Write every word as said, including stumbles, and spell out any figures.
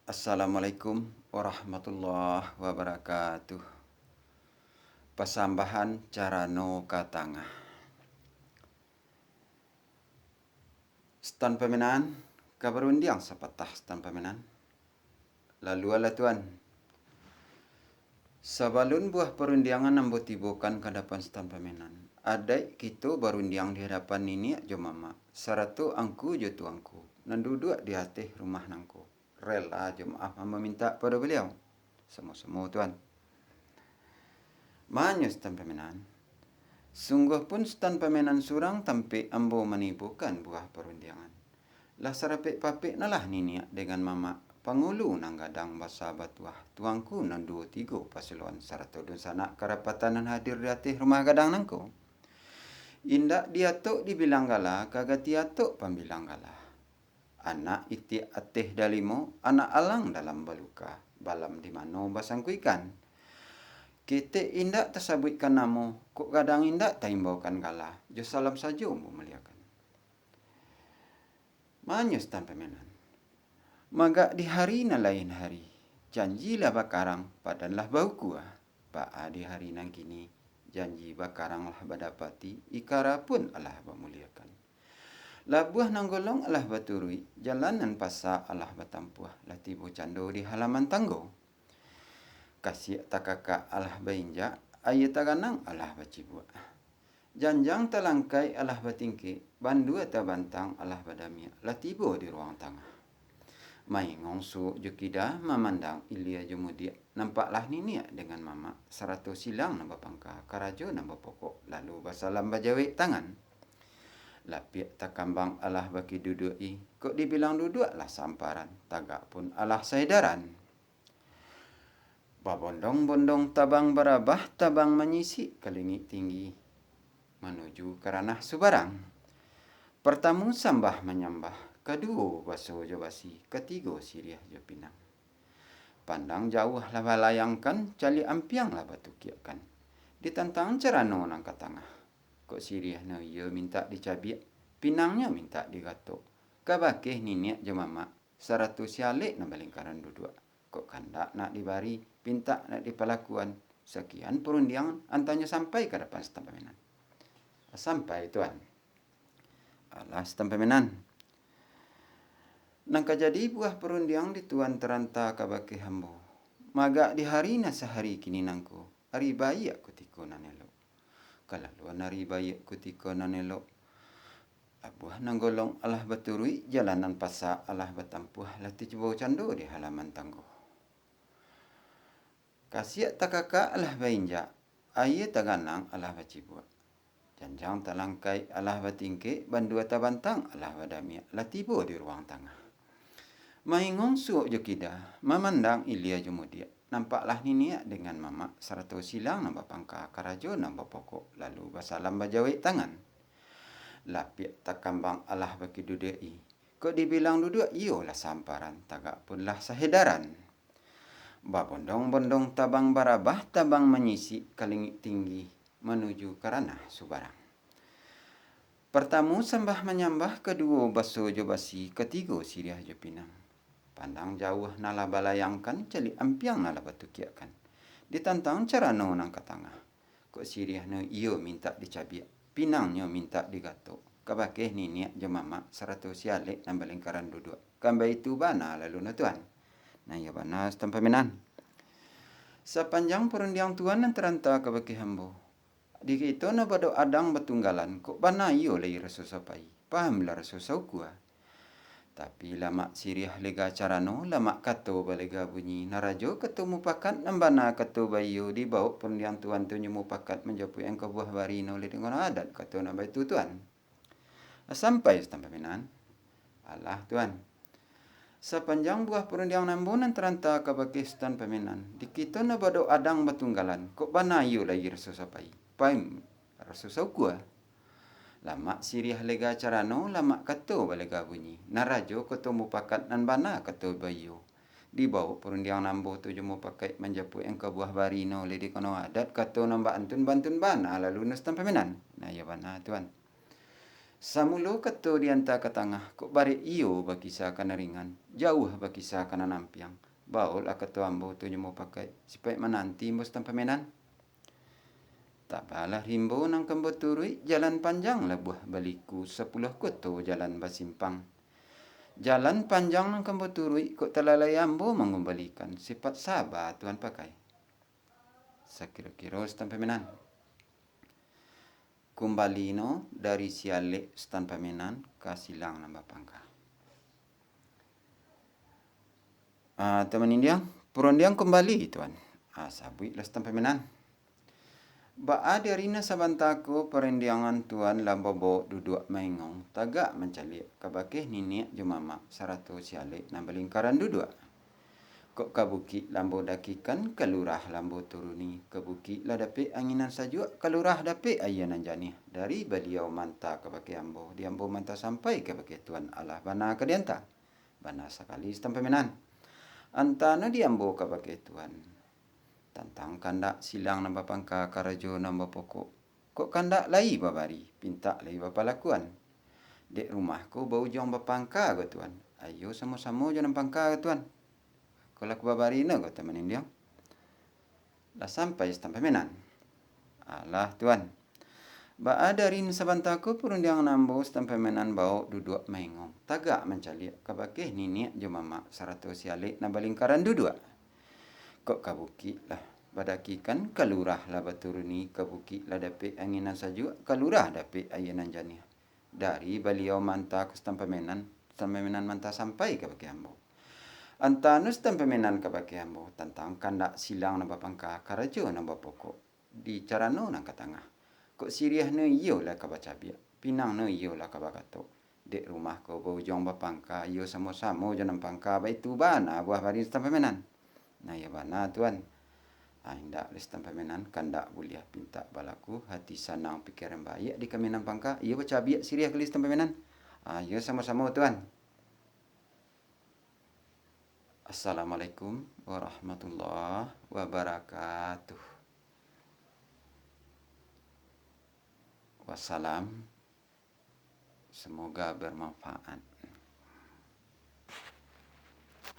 Assalamualaikum warahmatullahi wabarakatuh. Pasambahan carano ka tangah. Sutan pamenan, ka barundiang sapatah, Sutan pamenan. Lalu alah tuan. Sabalun buah parundiangan ambo tibokan ka dapan Sutan pamenan, adaik kito barundiang di hadapan niniak jo mamak, sarato angku jo tuangku, nan duduak di ateh rumah nangko, rela jo maaf ambo mintak pado baliau. Samo-samo tuan. Manyo Sutan pamenan. Sungguah pun Sutan pamenan surang tampek ambo manibokan buah parundiangan. Lah sarapek-papek nalah niniak dengan mamak, pangulu nan gadang basa batuah, tuangku nan duo tigo pasuloan, sarato dunsanak karapatan nan hadir di ateh rumah gadang nangko. Indak diatok dibilang gala, ka gati atok pambilang gala. Anak itiak ateh dalimo, anak alang dalam baluka, balam di mano basangkuikan. Ketek indak tasabuikkan namo, kok gadang indak taimbaukan gala, jo salam sajo ambo muliakan. Manyo Sutan pamenan. Magak di hari nan lain hari, janji lah bakarang, padan lah baukua. Baa di hari nan kini, janji bakarang lah badapati, ikara pun alah bamuliakan. Labuah nan golong alah baturuik, jalan nan pasa alah batampuah, lah tibo cando di halaman tanggo. Kasiak takakak alah bainjak, aia taganang alah bacibuak. Janjang talangkaik alah batingkek, bandua tabantang alah badamiak, lah tibo di ruang tangah. Maingong suok jo kida, mamandang ilia jo mudiak, nampaklah niniak dengan mamak, sarato silang nan bapangka, karajo nan bapokok, lalu basalam bajawek tangan. Lapiak takambang alah bakiduduak-i, kok dibilang duduak lah samparan, tagak pun alah saedaran. Babondong-bondong tabang barabah, tabang manyisik ka langik tinggi, manuju ka ranah subarang. Partamu sambah manyambah, kaduo baso jo basi, katigo siriah jo pinang. Pandang jauah lah balayangkan, caliak ampiang lah batukiakkan. Ditantang carano nan ka tangah. Kok siriahnyo iyo mintak dicabiak, pinangnyo mintak digatok. Kabakeh niniak jo mamak, sarato si alek nan balingkaran duduak. Kok kandak nak dibari, pintak nak dipalakuan, sakian parundiangan antanyo sampai ka dapan Sutan pamenan. Sampai, Tuan. Alah, Sutan pamenan. Nan ka jadi buah parundiang di Tuan taranta kabakeh ambo. Magak di hari nan sahari kini nangko, ari baiak kutiko nan elok. Kalaluan ari baiak kutiko nan elok. Labuah nan golong alah baturuik, jalan nan pasa alah batampuah, lah tibo cando di halaman tanggo. Kasiak takakak alah bainjak, aia taganang alah bacibuak. Janjang talangkaik alah batingkek, bandua tabantang alah badamiak, lah tibo di ruang tangah. Maingong suok jo kida, mamandang ilia jo mudiak, nampaklah niniak dengan mamak, sarato silang nan bapangka, karajo nan bapokok, lalu basalam bajawek tangan. Lapiak takambang alah bakiduduak-i, kok dibilang duduak, iyo lah samparan, tagak pun lah sahedaran. Babondong-bondong tabang barabah, tabang manyisik ka langik tinggi, manuju ka ranah subarang. Partamu sambah manyambah, kaduo baso jo basi, katigo siriah jo pinang. Pandang jauah nan lah balayangkan, caliak ampiang nan lah batukiakkan. Ditantang carano nan ka tangah. Kok siriahnyo iyo mintak dicabiak, pinangnyo mintak digatok. Kabakeh niniak jo mamak, sarato si alek nan balingkaran duduak. Kan baitu bana lalu no, Tuan. Nah, iyo bana, Sutan pamenan. Sapanjang parundiang Tuan nan taranta kabakeh ambo. Di kito nan badok adang batunggalan, kok bana iyo lai raso sapai. Pahamlah raso saukua. Tapi lamak siriah lega carano, lamak kato balega bunyi, narajo kato mupakat, nan bana kato baiyo, dibawok parundiang Tuan tu nyo mupakat, manjapuik angka buah bari, nan ulih dingana adat kato nan baitu, Tuan. Sampai, Sutan pamenan. Alah, Tuan. Sapanjang buah parundiang ambo nan taranta kabakeh Sutan pamenan, di kito nan badok adang batunggalan, kok bana iyo lai raso sapai. Paim, raso saukua. Lamak siriah lega carano, lamak kato balega bunyi, narajo kato mupakat, nan bana kato baiyo. Dibawok parundiang ambo tu jo mupakat, manjapuik angka buah bari, nan ulih dingana adat kato nan baantun, baantun bana lalu no, Sutan pamenan. Nah, iyo bana, Tuan. Samulo kato dianta ka tangah, kok barek iyo bakisa ka nan ringan, jauah bakisa ka nan ampiang. Baolah kato ambo tu nyo ambo pakai, sipaik mananti ambo Sutan Pamenan. Tabalah rimbo nan ka ambo turuik, jalan panjang labuah baliku, sapuluah koto jalan basimpang. Jalan panjang nan ka ambo turuik, kok talalai ambo mangumbalikan, sipaik saba Tuan pakai. Sakiro-kiro Sutan Pamenan. Kumbali no dari sialek Sutan Pamenan ka silang nan bapangka. Ah, Tuan Manindiang, parandiang kumbali, Tuan. Ah, sabuiklah Sutan Pamenan. Baa di ari nan sabanta ko parandiangan Tuan lah babawok duduak maengong, tagak mancaliak kabake niniak jo mamak sarato sialek nan balingkaran duduak. Kok ka bukik lah ambo dakikan, ka lurah lah ambo turuni, ka bukik lah dapek angin nan sajuak, ka lurah dapek aia nan janiah, dari baliau manta kabake ambo, di ambo manta sampai kabake Tuan, alah bana ka dianta. Bana sakali Sutan Pamenan. Anta no di ambo kabake Tuan. Tantang kandak silang nan bapangka karajo nan bapokok. Kok kandak lai babari, pintak lai bapalakuan. Dek rumah ko baujuang bapangka ko Tuan. Ayo samo-samo jo nan pangka ko Tuan. Ko lah ka babari no ko Tuan Manindiang. Lah sampai Sutan Pamenan. Alah Tuan. Baa di ari nan sabanta ko parandiangan ambo Sutan Pamenan bawok duduak maengong, tagak mancaliak kabake niniak jo mamak sarato sialek nan balingkaran duduak. Kok ka bukik lah badakikan, ka lurah lah baturuni, ka bukik lah dapek angin nan sajuak, ka lurah dapek aia nan janiah. Dari baliau manta ka Sutan Pamenan, Sutan Pamenan manta sampai kabake ambo. Anta no Sutan Pamenan kabake ambo, tantang kandak silang nan bapangka, karajo nan bapokok. Di carano nan ka tangah. Kok siriah no iyo lah ka bacabiak, pinang no iyo lah ka bakatok. Dek rumah ko baujuang bapangka, iyo samo-samo jo nan pangka, baitu bana buah bari Sutan Pamenan. Nah, iyo bana, Tuan. Ah, indak lai Sutan Pamenan, kandak buliah pintak balaku, hati sanang pikiran baiak di kami nan pangka, iyo bacabiak siriah kali Sutan Pamenan. Ah, iyo samo-samo, Tuan. Assalamualaikum warahmatullahi wabarakatuh. Wassalam. Semoga bermanfaat.